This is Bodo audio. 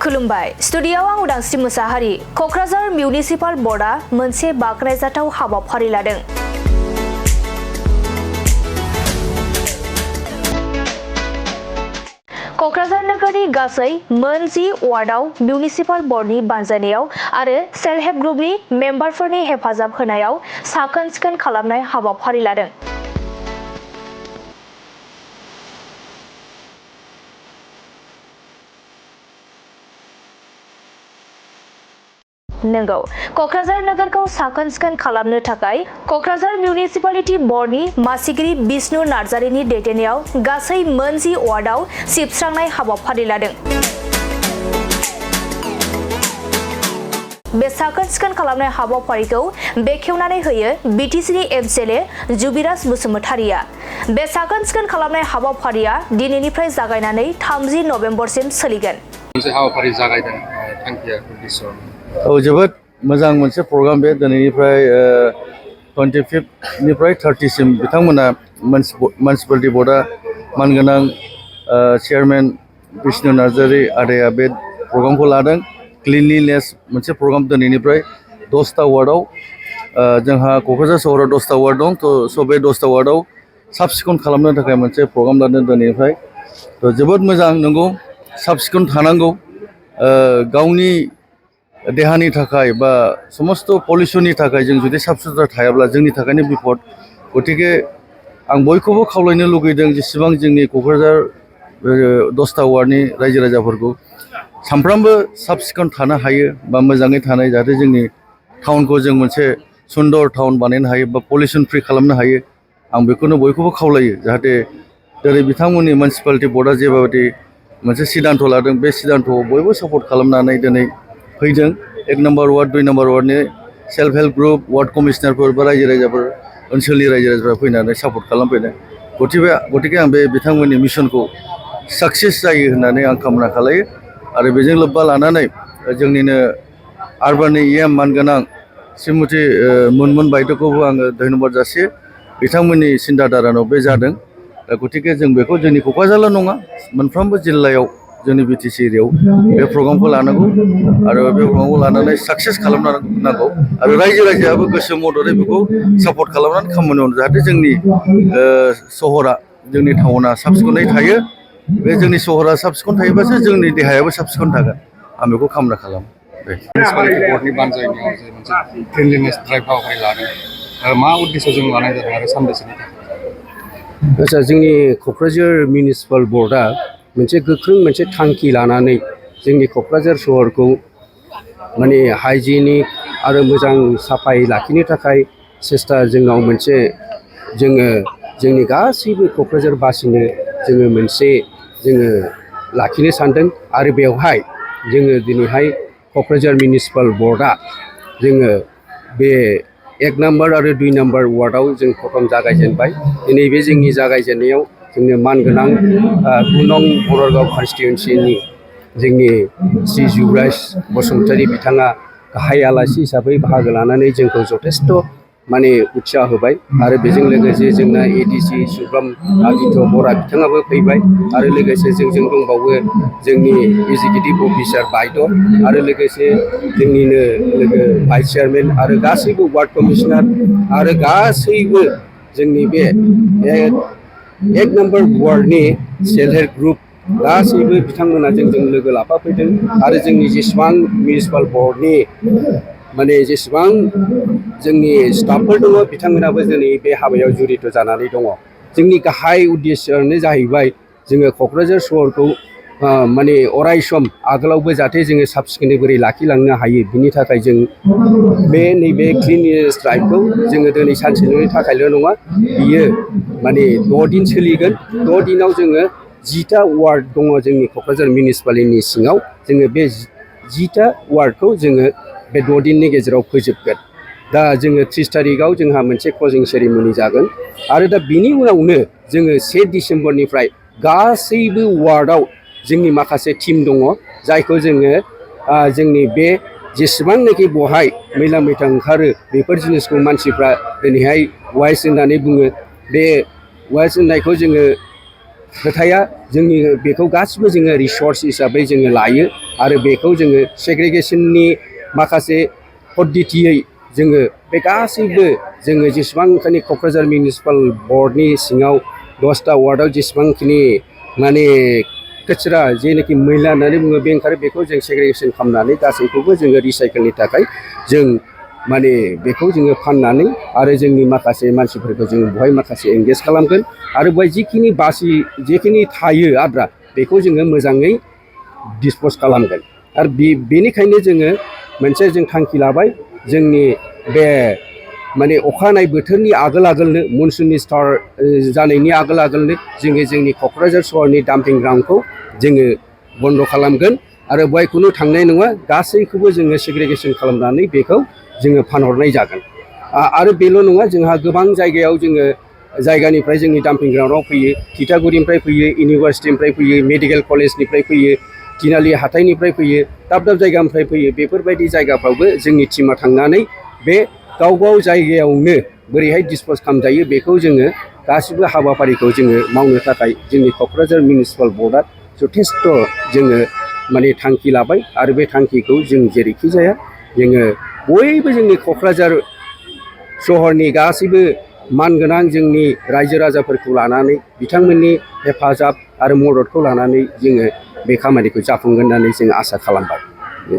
खुलुमबाय स्टुडियोआव आं उदांस्रि मुसाहारि कक्राझार मिउनिसिपाल बर्डआ मोनसे बाखनायजाथाव हाबाफारि लादों। कक्राझार नोगोरनि गासै मोन 10 वार्डआव मिउनिसिपाल बर्डनि बानजायनायाव आरो सेल्फ हेल्प ग्रुपनि मेम्बारफोरनि हेफाजाब होनायाव साखोन-सिखोन खालामनाय हाबाफारि लादों। नंगौ कक्राझार नोगोरखौ साखोन-सिखोन खालामनो थाखाय कक्राझार मिउनिसिपालिटी बर्डनि मासिगिरि बिष्णु नार्जारिनि दैदेननायाव गासै मोन 10 वार्डआव सिबस्रांनाय हाबाफारि लादों। बे साखोन-सिखोन खालामनाय हाबाफारिखौ बेखेवनानै होयो बिटिसिनि एमसिएलए जुबिराज बसुमतारिया। बे साखोन-सिखोन खालामनाय हाबाफारिया दिनैनिफ्राय जागायनानै 30 नभेम्बरसिम सोलिगोन। मोनसे हाबाफारि जागायदों थांखिया उद्देश्य जोबोद मोजां मोनसे प्रग्राम बे दिनैनिफ्राय 25निफ्राय 30सिम बिथांमोना म्युनिसिपालिटी बर्डआ मानगोनां चेयारमेन बिष्णु नार्जारि आदाया बे प्रग्रामखौ लादों। क्लिनलिनेस मोनसे प्रग्राम दिनैनिफ्राय 10टा वार्डआव जोंहा कक्राझार सहराव 10टा वार्ड दं स' बे 10टा वार्डआव साब सिखोन खालामनो थाखाय मोनसे प्रग्राम लादों दिनैनिफ्राय। जोबोद मोजां नंगौ साब सिखोन थानांगौ गावनि देहानि थाखाय बा समस्त पलिउसननि थाखाय जों जुदि साफ सुथ्रा थायाब्ला जोंनि थाखायनो बिपद। गतिके आं बयखौबो खावलायनो लुगैदों जेसेबां जोंनि कक्राझार 10टा वार्डनि रायजो राजाफोरखौ सानफ्रामबो साब सिखोन थानो हायो बा मोजाङै थानाय जाहाथे जोंनि टाउनखौ जों मोनसे सुन्दर टाउन बानायनो हायो बा पलिउसन फ्रि खालामनो हायो। आं बेखौनो बयखौबो खावलायो जाहाथे जेरै बिथांमोननि म्युनिसिपालिटी बर्डआ जेबायदि मोनसे सिद्धान्त लादों बे सिद्धान्तखौ बयबो सापर्ट खालामनानै दिनै फैदों। 1 नम्बर वार्ड 2 नम्बर वार्डनि सेल्फ हेल्प ग्रुप वार्ड कमिशनारफोर बा रायजो राजाफोर ओनसोलनि रायजो राजाफोरा फैनानै सापर्ट खालामफैदों। गतिके आं बे बिथांमोननि मिशनखौ साक्सेस जायो होननानै आं कामना खालायो आरो बेजों लोब्बा लानानै जोंनिनो आरबाननि EM मानगोनां श्रीमती मुनमुन बायद'खौबो आङो धन्यबाद जासियो। बिथांमोननि सिन्था धारानाव बे जादों। गतिके जों बेखौ जोंनि क'क्राझारल' नङा मोनफ्रोमबो जिल्लायाव जोंनि बिटिसि एरियायाव बे प्रग्रामखौ लानांगौ आरो बे प्रग्रामखौ लानानै साक्सेस खालामनांगौ आरो रायजो राजायाबो गोसो मददै बेखौ सापर्ट खालामनानै खामानि मावनो जाहाथे जोंनि सहरा जोंनि टाउना साब सिखोनै थायो। बे जोंनि सहरा साब सिखोन थायोबासो जोंनि देहायाबो साब सिखोन थागोन। आं बेखौ कामना खालामो। म्युनिसिपालिटी बर्डनि बानजायनायाव जे मोनसे क्लिनलिनेस ड्राइभ हाबाफारि लादों मा उद्देश्यजों लानाय जादों आरो सानबेसेनि थाखाय? आच्चा जोंनि क'क्राझार मिउनिसिपाल बर्डआ मोनसे गोख्रों मोनसे थांखि लानानै जोंनि क'क्राझार सहरखौ माने हाइजेनिक आरो मोजां साफायै लाखिनो थाखाय सेस्था जोंनाव मोनसे जोङो जोंनि गासैबो क'क्राझारबासिनो जोङो मोनसे जोङो लाखिनो सानदों आरो बेवहाय जोङो दिनैहाय क'क्राझार मिउनिसिपाल बर्डआ जोङो बे 1 नम्बर आरो 2 नम्बर वार्डआव जों प्रथम जागायजेनबाय। दिनै बे जोंनि जागायजेननायाव जोंनो मानगोनां 2 नं बररगाव कनस्टिटुवेन्सिनि जोंनि श्री जुबिराज बसुमतारि बिथाङा गाहाय आलासि हिसाबै बाहागो लानानै जोंखौ जथेस्थ' माने उत्साह होबाय आरो बेजों लोगोसे जोंना एडिसि सुब्रम आदित्य बरा बिथाङाबो फैबाय आरो लोगोसे जोंजों दंबावो जोंनि एगजिकिउटिभ अफिसार बायद' आरो लोगोसे जोंनिनो लोगो भाइस चेयारमेन आरो गासैबो वार्ड कमिशनार आरो गासैबो जोंनि बे 1 नम्बर वार्डनि सेल्फ हेल्प ग्रुप गासैबो बिथांमोना जोंजों लोगो लाफाफैदों आरो जोंनि जेसेबां मिउनिसिपाल बर्डनि माने जेसेबां जोंनि स्टाफफोर दङ बिथांमोनाबो दिनै बे हाबायाव जुरित जानानै दङ। जोंनि गाहाय उद्देश्यआनो जाहैबाय जोङो क'क्राझार सहरखौ माने अराय सम आगोलावबो जाहाथे जोङो साब सिखोनै बोरै लाखिलांनो हायो बिनि थाखाय जों बे नैबे क्लिनलिनेस ड्राइभखौ जोङो दिनै सानसेनि थाखायल' नङा बियो माने 6 दिन सोलिगोन। 6 दिनाव जोङो 10टा वार्ड दङ जोंनि क'क्राझार मिउनिसिपालिटिनि सिङाव जोङो बे 10टा वार्डखौ जोङो बे 6 दिननि गेजेराव फोजोबगोन। दा जोङो 30 तारिखआव जोंहा मोनसे क्लजिं सेरेमनि जागोन आरो दा बिनि उनावनो जोङो 1 डिसेम्बरनिफ्राय गासैबो वार्डआव जोंनि माखासे टिम दङ जायखौ जोङो जोंनि बे जेसेबांनाखि बहाय मैला मैथा ओंखारो बेफोर जिनिसखौ मानसिफ्रा दिनैहाय वाइस होननानै बुङो। बे वाइस होननायखौ जोङो खोथाया जोंनि बेखौ गासिबो जोङो रिसर्स हिसाबै जोङो लायो आरो बेखौ जोङो सेग्रिगेसननि माखासे पद्धतियै जोङो बे गासैबो जोङो जेसेबांखिनि क'क्राझार मिउनिसिपाल बर्डनि सिङाव 10टा वार्डआव जेसेबांखिनि माने कचरा जेनाखि मैला होननानै बुङो बे ओंखारो बेखौ जों सेग्रिगेसन खालामनानै गासैखौबो जोङो रिसाइकेलनि थाखाय जों माने बेखौ जोङो फाननानै आरो जोंनि माखासे मानसिफोरखौ जों बेवहाय माखासे एंगेज खालामगोन आरो बेवहाय जेखिनि थायो आद्रा बेखौ जोङो मोजाङै डिसप'ज खालामगोन आरो बेनिखायनो जोङो मोनसे जों थांखि लाबाय जोंनि बे माने अखानाय बोथोरनि आगोलनो मनसुननि स्टार्ट जानायनि आगोलनो जोङो जोंनि क'क्राझार सहरनि डाम्पिं ग्राउन्डखौ जोङो बन्द' खालामगोन आरो बेवहाय खुनु थांनाय नङा गासैखौबो जोङो सेग्रिगेसन खालामनानै बेखौ जोङो फानहरनाय जागोन आरो बेल' नङा जोंहा गोबां जायगायाव जोङो जायगानिफ्राय जोंनि डाम्पिं ग्राउन्डआव फैयो तितागुरिनिफ्राय फैयो इउनिभार्सिटिनिफ्राय फैयो मेडिकेल कलेजनिफ्राय फैयो तिनालि हाथाइनिफ्राय फैयो दाब दाब जायगानिफ्राय फैयो बेफोरबायदि जायगाफ्रावबो जोंनि टिमा थांनानै बे गाव जायगायावनो बोरैहाय डिसप'ज खालामजायो बेखौ जोङो गासिबो हाबाफारिखौ जोङो मावनो थाखाय जोंनि क'क्राझार मिउनिसिपाल बर्डआ जथेस्थ' जोङो माने थांखि लाबाय आरो बे थांखिखौ जों जेरैखि जाया जोङो बयबो जोंनि क'क्राझार सहरनि गासैबो मानगोनां जोंनि रायजो राजाफोरखौ लानानै बिथांमोननि हेफाजाब आरो मददखौ लानानै जोङो बे खामानिखौ जाफुंगोन होननानै जों आसा खालामबाय।